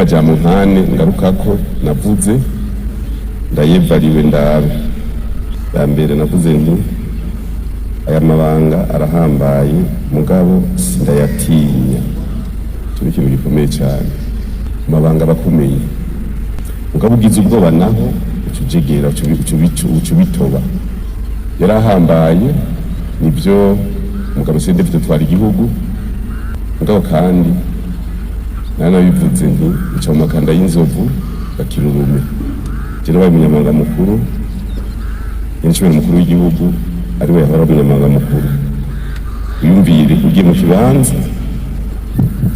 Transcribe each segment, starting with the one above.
Amajambo nkane ngarukako navuze, ndayevariwe ndabe. Ya mbere navuze nti: "Aya mabanga arahambaye, mugabo sindayatinya." Icyo ni ikintu gikomeye cyane. Amabanga aba akomeye, mugabo ugize ubwoba naho uca ujegera, uca ubitoba. Yari ahambaye nibyo, umugabo CNDD twara igihugu, mugabo kandi nanabivuze nti uca mu makanda y'inzovu bakirurume. Je nabaye umunyamabanga mukuru, nyincubera umukuru w'igihugu ariwe yahora umunyamabanga mukuru. Wiyumvire ugiye mu kibanza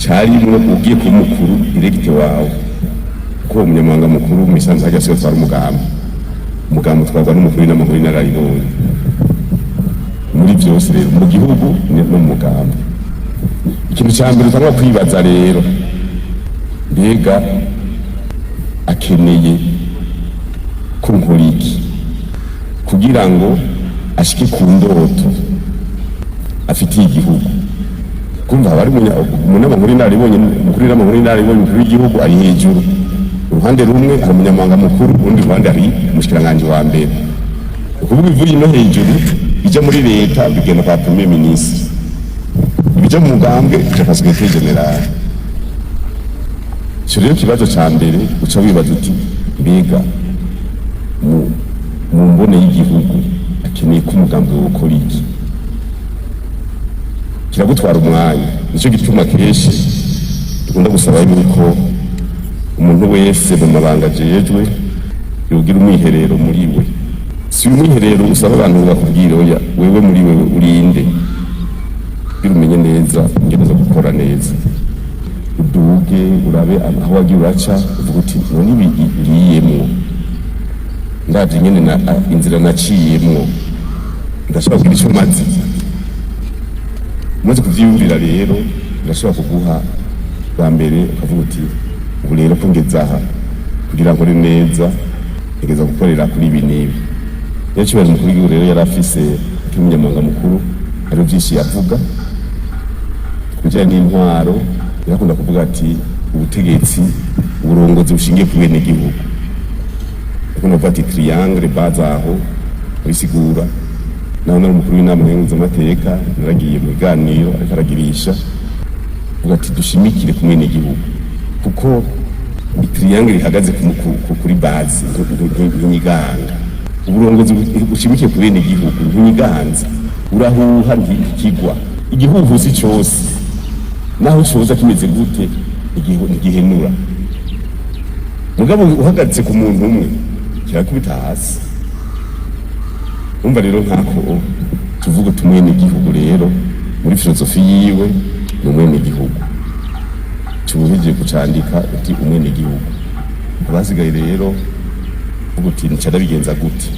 carimwo ugiye kuba umukuru direct wawe, kuko uwo munyamabanga mukuru mu isanzwe harya siwe twara umugambi. Umugambi utwarwa n'umukuru w'inama nkuru y'inararibonye muri byose rero mu gihugu no mu mugambi. Ikintu cya mbere utangwa kwibaza rero: mbega akeneye ko nkora iki kugira ngo ashike ku ndoto afitiye igihugu? Kumva haba ari umunama nkuru y'inararibonye, umukuru w'inama nkuru y'inararibonye, umukuru w'igihugu ari hejuru. Uruhande rumwe hari umunyamabanga mukuru, urundi ruhande hari umushikiranganji wa mbere. Ukuvuga ivuye ino hejuru ija muri leta bigenda kwa premier ministre, ibija mu mugambwe bija kwa secrétaire général. Ico rero ikibazo ca mbere uca wibaza uti: mbega mu mbone y'igihugu akeneye ko umugambi wokora iki? Kiragutwara umwanya. Nicyo gituma kenshi dukunda gusaba yuko umuntu wese mu mabanga ajejwe yogira umwiherero muri we. Si umwiherero usaba abantu bakubwira, oya, wewe muri wewe urinde kugira umenye neza ingene zo gukora neza. Uduge urabe aho wagiye uraca, uvuga uti: none ibi ngiyemwo, ndavye ingene inzira naciyemwo, ndashobora kugira ico maze? Umaze kuvyiyumvira rero, ndashobora kuguha bwa mbere, ukavuga uti: ubu rero ko ngeze aha, kugira nkore neza ntegeza gukorera kuri ibi n'ibi. Niyo cyubahiro umukuru w'igihugu rero yari afise nk'umunyamabanga mukuru, hariho vyinshi yavuga ku bijanye n'intwaro. Yarakunda kuvuga ati: ubutegetsi, uburongozi bushingiye ku benegihugu. Yakunda kuvuga ati triangle base, aho abisigura. Naho nari umukuru w'inama nkenguzamateka, naragiye mu biganiro ariko aragirisha, avuga ati: dushimikire ku mwenegihugu, kuko itriangle ihagaze kuri base ntinyiganga. Uburongozi bushimikiye ku benegihugu ntinyiganza, urahuha ntikigwa. Igihuhusi cose naho coza kimeze gute, ntigihenura. Mugabo uhagaritse ku muntu umwe, kirakubita hasi. Umva rero, nkako tuvuga uti umwenegihugu rero muri filozofi yiwe ni umwenegihugu. Tubuhejeje kucandika uti umwenegihugu. Abasigaye rero uvuga uti: nica ndabigenza gute?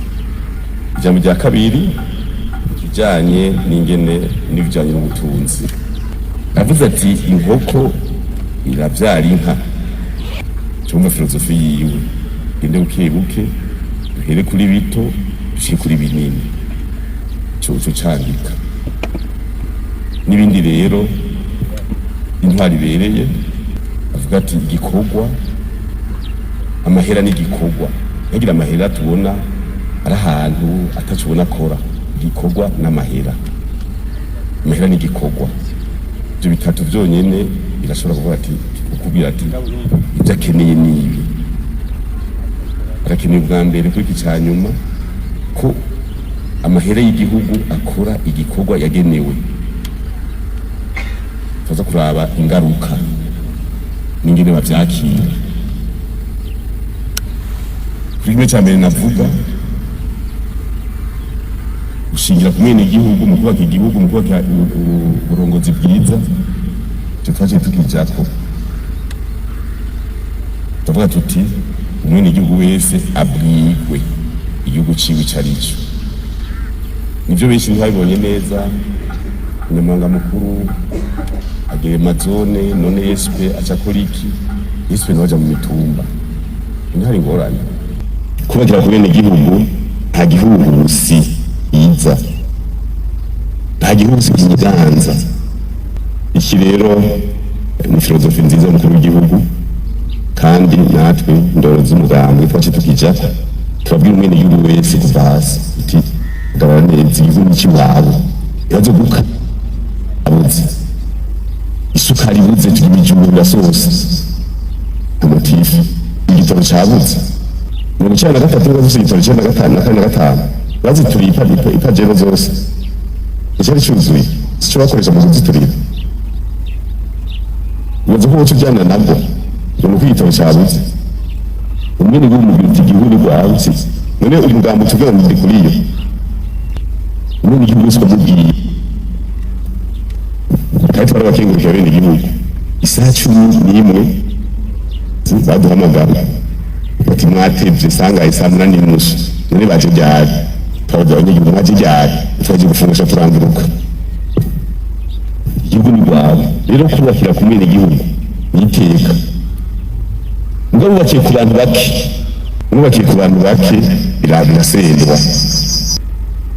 Ijambo rya kabiri ijanye n'ingene n'ibijanye n'ubutunzi, avuze ati: inkoko iravyara inka. Cyumva filozofi yiwe: gende buke buke, duhere kuri bito dushike kuri binini. Cyo candika n'ibindi rero. Intwari ibereye, avuga ati: igikorwa, amahera n'igikorwa. Ntagira amahera tubona ari ahantu atacubona akora igikorwa n'amahera. Amahera n'igikorwa, ibyo bitatu byonyene birashobora kuvuga ati, kukubwira ati ibyo akeneye ni ibi. Arakeneye ubwa mbere kuri iki cya nyuma ko amahera y'igihugu akora igikorwa yagenewe. Tuza kuraba ingaruka n'ingene bavyakira. Kuri kimwe cya mbere navuga, gushingira ku mwene igihugu mu kubaka igihugu, mu kubaka uburongozi bwiza, icyo twaciye tukijako, tuvuga tuti: umwene igihugu wese abwigwe igihugu ciwe ico ari cyo. Nivyo, benshi ntibabibonye neza. Umunyamabanga mukuru agere mazone, none SP aca akora iki? SP nawe aja mu mitumba, ntihari ingorane. Kubakira ku bene gihugu, nta gihuhusi iza, nta gihuhusi kinyiganza. Iki rero ni filozofi nziza y'umukuru w'igihugu. Kandi Indongozi z'umugambwe twaciye tukijako, turabwira umwenegihugu wese kuva hasi uti: "Hagarara neza, igihugu ni iwawe." Ibibazo guka abuze isukari, ibuze, tugira ibijumbu birasosa motif. Igitoro cabuze 93, ngo dufise igitoro 95 na 4 na 5, bazituriye ipajero zose, icari cuzuye sico bakoresha mu kuziturira. Ubaze ko woca ujyana nabwo ngo nuko igitoro cabuze. Umwene w'umubiri uti: "Igihugu ni rwawe." None umugambo utubwira ngo ndi kuri iyo umwene igihugu wese ukamubwiye, kandi twarabakengurukira bene igihugu. Isaha 11 baduhamagara bati: "Mwatevye." Sangaye saa 8:30. None baje ryari? Twabaza abanyagihugu: "Mwaje ryari?" "Twaje gufungisha." Turanguruka. Igihugu ni rwawe. Rero kubakira ku mwene igihugu ni iteka. Mugabo wubakiye ku bantu bake, wubakiye ku bantu bake, birasendwa.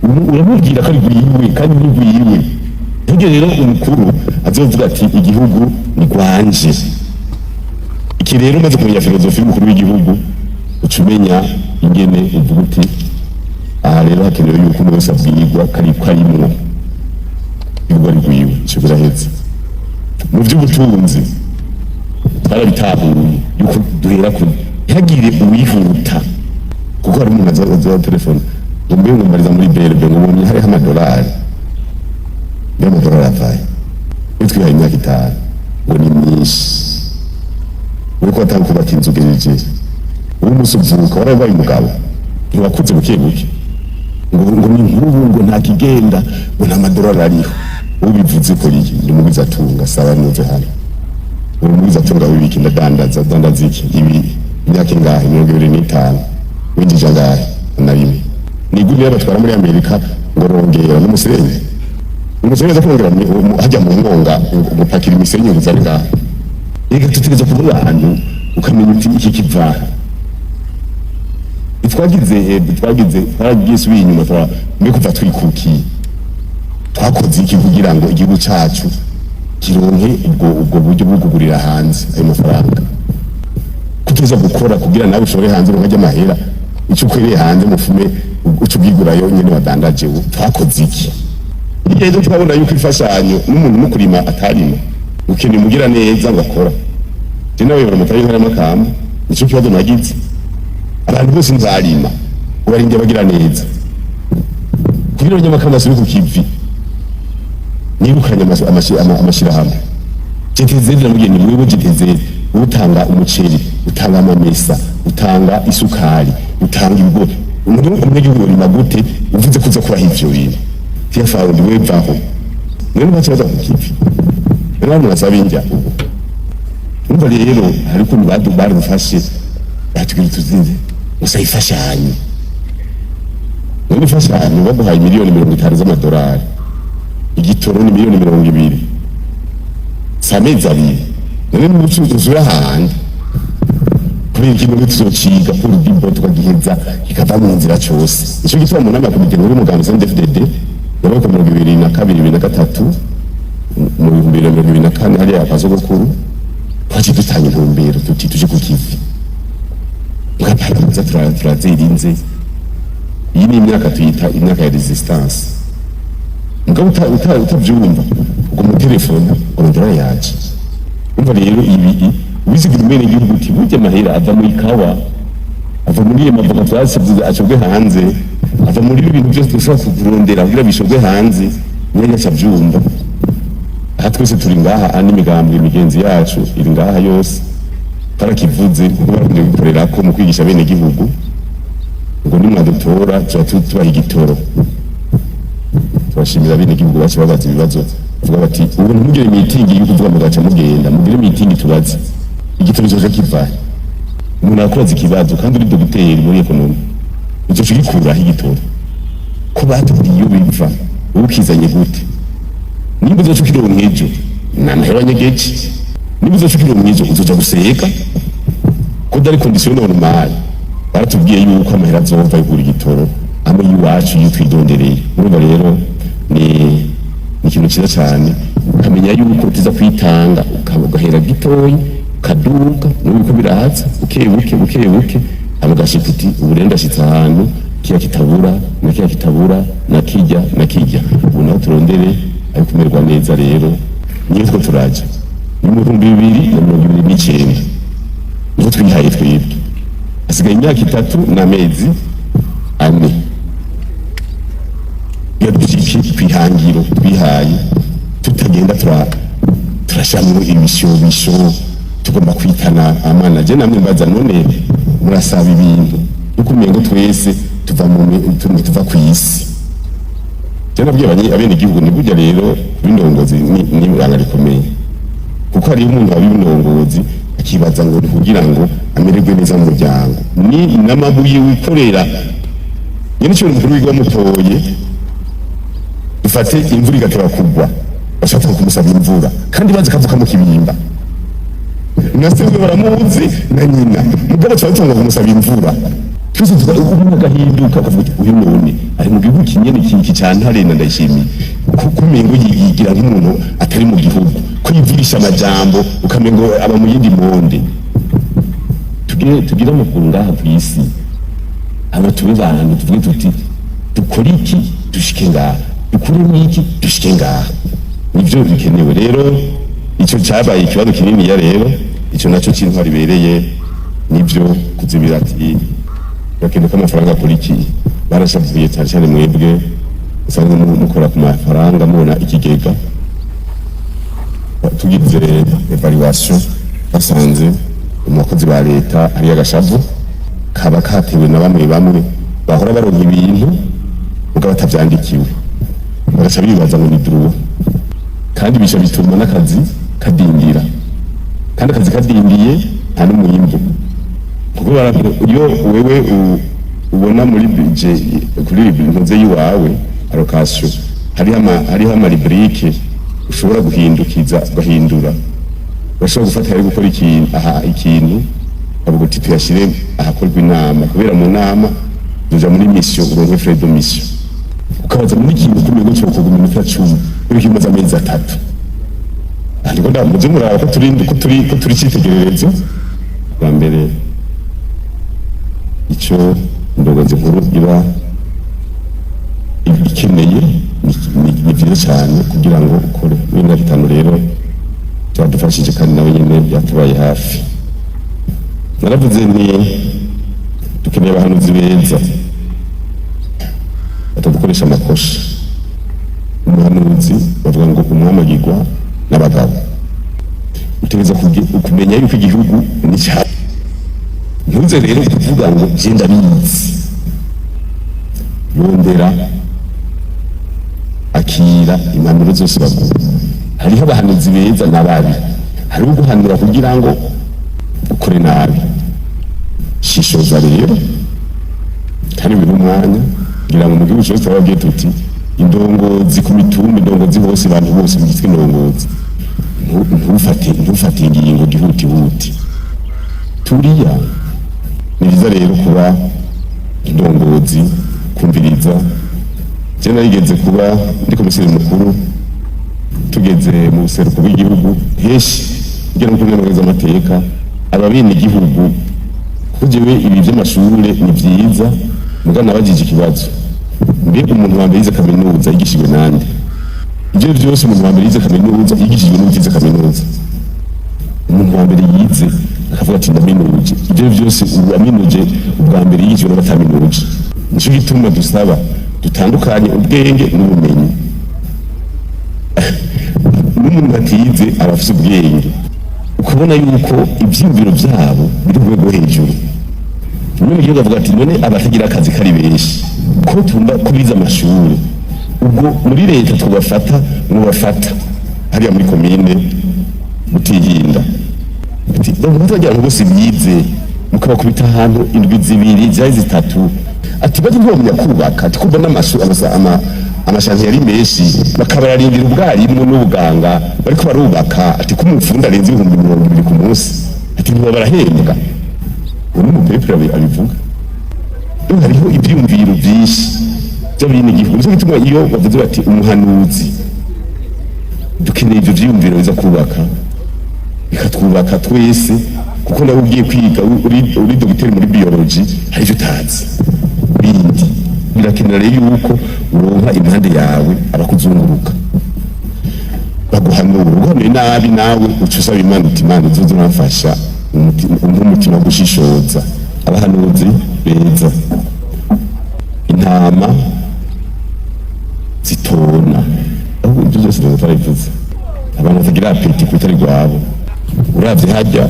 Uramubwira ko ari rwiwe kandi ni rwiwe. Ntugire rero umukuru azovuga ati: "Igihugu ni rwanje." Iki rero, umaze kumenya philosophie y'umukuru w'igihugu, uca umenya ingene uvuga uti: "Aha rero hakenewe yuko umwe wese abwirwa kari ko arimwo, igihugu ari rwiwe." Ico biraheze. Mu by'ubutunzi twarabitahuye yuko duhera ku ntihagire uwihuta, kuko hari umuntu aza telefone ngo: "Mbe ngumbariza muri BRB ngo ubonye hariho amadolari?" Niyo amadolari avaye? Iyo twihaye imyaka 5 ngo ni myinshi, uriko watanga kubaka inzu ugejeje uwo munsi uvuka, warabaye umugabo, ntiwakuze buke buke, ngo ni nk'ubu ngo nta kigenda, ngo nta madolari ariho. Ubivuze ko iki ndi umugwizatunga, saba nuve hano. Uri umugwizatunga w'ibiki? Ndadandaza. Dandaza iki? Ibi. Imyaka ingahe? 25. Winjije angahe? Na rimwe. Ni iguriro batwara muri Amerika ngo rongera n'umusenyi, umusenyi aza kongera hajya mu mwonga gupakira imisenyi ngo uzane ngaha. Reka tutegereza kuba abantu, ukamenya uti: "Iki kivaha?" Twagize twaragiye subiye inyuma, mbe kuva twikukiye twakoze iki kugira ngo igihugu cacu kironke ubwo buryo bwo kugurira hanze ayo mafaranga? Kutuza gukora kugira nawe ushore hanze uronke amahera, icyo ukwereye hanze mufume uca ubwigurayo nyene wadandaje. Twakoze iki? Hirya rero twabona yuko imfashanyo n'umuntu no kurima atarima, ukeneye umugira neza ngo akora. Je nawe baramutari intara y'Amakamba, nico kibazo nagize. Abantu bose ntibarima, ubarindye abagira neza kugira abanyamakamba basubire ku kivi. Nirukanye amashirahamwe GTZ, namubwiye ni wewe GTZ utanga umuceri, utanga amamesa, utanga isukari, utanga ibigori. Umunyagihugu urima gute uvuze kuza kubaha ivyo bintu? Tiyafawe ndi wevaho none baca baza ku kivi. Rero abantu basaba indya ubu. Umva rero, hari ukuntu badufashe, batubwira tuzinze gusa ifashanyo. None imfashanyo baguhaye miliyoni 50 z'amadolari, igitoro ni miliyoni 20, si amezi 2. None n'ubucuruzi usubira ahandi kubera ikintu tuzociga kuri dibo, tukagiheza kikava mu nzira cose. Nico gituma mu nama ya komite nkuru y'umugambi CNDD-FDD yabaye ku 22, 23, mu 2024, hariya kwa sogokuru, twaciye dutanga intumbero tuti: "Tuje ku kivi." Mugapana turazirinze. Iyi ni imyaka tuyita imyaka ya résistance. Mugabo utavyumva ubwo mu telefone ngo amadolari yaje. Umva rero, ibi ubizigira umwene igihugu uti: "Burya amahera ava mu ikawa, ava muri iyo mavoka twasabye acobwe hanze, ava muri ibi bintu byose dushobora kurondera kugira bishobwe hanze." Niyo yaca avyumva. Aha twese turi ngaha, andi migambwe imigenzi yacu iri ngaha yose, twarakivuze kuko bakunze gukorera ko mu kwigisha bene gihugu ngo nimwadutora tuba tubaha igitoro. Turashimira bene gihugu bacu babaza ibibazo, bavuga bati: "Ubu ntimugire mitingi yo kuvuga mugaca mugenda, mugire mitingi tubaze igitoro coja kivahe." Umuntu arakubaza ikibazo kandi uri dogiteri muri économie, ico gikuraho igitoro ko batubwiye iyo biva, wowe ukizanye gute? Nimba uzoca ukironka ejo, ni amahera wanyegeje. Nimba uzoca ukironka ejo, uzoja guseka ko dans les conditions normales baratubwiye yuko amahera azova yugura igitoro amwe y'iwacu iyo twidondereye. Urumva rero ni ikintu cyiza cyane, ukamenya yuko tuza kwitanga, ugahera gitoyi. Ukaduga n'ubu biraza buke buke buke buke, hama ugashika uti: "Ubu rero ndashitse ahantu kiya kitabura na kiya kitabura na kijya na kijya." Ubu naho turondere ayo kumererwa neza. Rero niyo two turaja ni mu 2029, niho twihaye twebwe. Hasigaye imyaka 3 n'amezi 4 iyo dushike kwihangiro twihaye, tutagenda turashiramwo ibishobisho tugomba kwitana amana. Je namwe mbaza: none murasaba ibintu nuko umengo twese tuva mu tuva ku isi? Je nabwiye abenegihugu ni burya rero b'indongozi ni ibanga rikomeye, kuko hariyo umuntu waba indongozi akibaza ngo ni kugira ngo amererwe neza mu muryango, ni n'amabuye wikorera. Nyene ico umukuru w'igihugu wamutoye, dufate imvura igateba kugwa, bashaka kumusaba imvura kandi bazi kavuka mu Kibimba, na se we baramuzi na nyina, mugabo tuba tugomba kumusaba imvura twese. Umuntu agahinduka akavuga uti: "Uyu none ari mu gihugu kinyene iki ca Ntare na Ndayishimiye, kuko umengo yigira nk'umuntu atari mu gihugu, ko yivugisha amajambo ukamengo aba mu yindi monde." Tugire amakuru ngaha kw'isi, hama tube bantu tuvuge tuti: "Dukore iki dushike ngaha? Dukuremo iki dushike ngaha?" Nivyo bikenewe. Rero ico cabaye ikibazo kininiya. Rero ico naco c'intwari ibereye, nivyo kuzibira ati bakeneye ko amafaranga akora iki. Barashavuye cyane cyane mwebwe musanzwe mukora ku mafaranga, mubona ikigega. Tugize évaluation, basanze mu bakozi ba leta hariyo agashavu kaba katewe na bamwe bamwe bahora baronka ibintu mugabo batavyandikiwe, bagaca bibaza ngo ni droit, kandi bica bituma n'akazi kadindira, kandi akazi kadindiye nta n'umwimbu, kuko iyo wewe ubona muri budget, kuri ntuze yiwawe allocation, hariho ama rubriques ushobora guhindukiza, ugahindura. Urashobora gufata yari gukora ikintu aha, ikintu ukavuga uti: "Tuyashyire ahakorwa inama, kubera mu nama tuja muri mission, uronke frais de mission." Ukabaza muri ikintu kumengo cyo kuguma iminota 10, uri kimaze amezi 3. Ariko ndamuze muraba ko turi icyitegererezo bwa mbere. Icyo indongozi nkuru iba ikeneye ni byiza cyane kugira ngo ukore muri myaka 5. Rero byadufashije kandi nawe nyine yatubaye hafi. Naravuze nti dukeneye abahanuzi beza batadukoresha amakosha. Umuhanuzi bavuga ngo umwamagirwa n'abagabo. Utegereza kumenya yuko igihugu ni cyawe. Ntuze rero kuvuga ngo je ndabizi. Rondera, akira impanuro zose baguha. Hariho abahanuzi beza n'ababi. Hariho uguhanura kugira ngo ukore nabi. Shishoza rero kandi biri umwanya kugira ngo mu gihugu cyose turababwiye tuti: indongozi ku mitumba, indongozi hose, abantu bose bigizwe indongozi, ntufate ingingo gihutihuti. Turiya ni byiza rero kuba indongozi, kumviriza. Je narigeze kuba ndi komiseri mukuru, tugeze mu buseruko bw'igihugu henshi, kugira ngo kuri z'amateka ababene igihugu, kuko jewe ibi vy'amashure ni vyiza, muga nabajije ikibazo: mbega umuntu wa mbere yize kaminuza yigishijwe nande? Ivyo vyose, umuntu wa mbere yize kaminuza yigishijwe n'utize kaminuza. Umuntu wa mbere yize akavuga ati: "Ndaminuje," ivyo vyose, uwaminuje ubwa mbere yigishijwe n'abataminuje. Nico gituma dusaba dutandukanye ubwenge n'ubumenyi. N'umuntu atize aba afise ubwenge, ukabona yuko ivyiyumviro vyabo biri ku rwego hejuru. None mu gihugu avuga ati: "None abatagira akazi kari benshi, ko tumva ko bize amashuri, ubwo muri leta tubafata?" Mubafata hariya muri komine Mutihinda, ati bagira ngo bose bize, mukabakubita ahantu indwi 2 zari 3, ati bajye ntibamenya kubaka, ati kumva n'amashu ama chantiers yari menshi, bakabararindira ubwarimu n'ubuganga bariko barubaka, ati ko umufundi arenze 20,000 ku munsi, ati ntiba barahembwa. Uwo ni umupepere abivuga. Rero hariho ivyiyumviro vyinshi by'abenegihugu. Nico gituma iyo bavuze bati umuhanuzi, dukeneye ivyo vyiyumviro biza kubaka. Bikatwubaka twese, kuko nawe ugiye kwiga uri dogiteri muri biologie, hari ivyo utazi bindi. Birakenera rero yuko uronka impande yawe abakuzunguruka baguhanura. Uguhanuye nabi, nawe uca usaba Imana uti: "Imana, uzoze uramfasha, umpe umutima wo gushishoza." Abahanuzi beza, intama zitona, ahubwo ibyo byose ntabwo twarabivuze. Abantu batagira appétit ku bitari rwabo. Uravye harya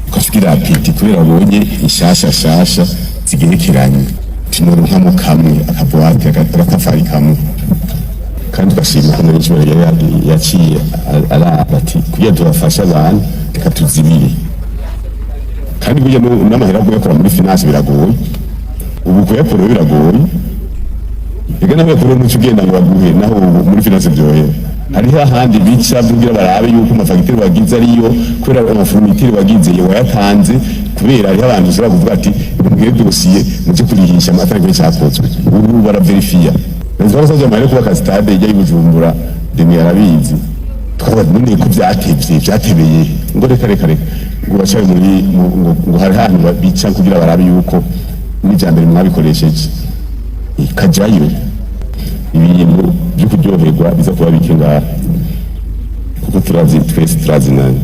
ukaca appétit kubera wabonye inshasha shasha zigerekeranye, tinoronkamwo kamwe, aka boîte, agatafari kamwe. Kandi tugashima ko muri kimwe yari yaciye araba ati: "Kugira tubafashe abantu, reka tuzibire." Kandi burya n'amahera kuyakora muri finance biragoye, ubu kuyakora biragoye. Ega naho yakora, ntuca ugenda ngo baguhe. Naho ubu muri finance byohera, hariho ahandi bica kugira barabe yuko ama factures wagize ariyo, kubera ama fournitures wagize wayatanze, kubera hariho abantu ushobora kuvuga ati: "Mubwire dosiye muje kurihisha amatara cyakozwe." Ubu baraverifiya. Twarasabye amahera kubaka stade ijya y'Ibujumbura, Demi arabizi. Twabaza: "None ko vyatevye, vyatebeye?" Ngo: "Reka, reka, reka," ngo bacaye muri ngo hari hantu bica kugira barabe yuko n'ivya mbere mwabikoresheje ikajayo. Ibintu byo kuryoherwa biza kuba bike ngaha, kuko turazi twese, turazinanye.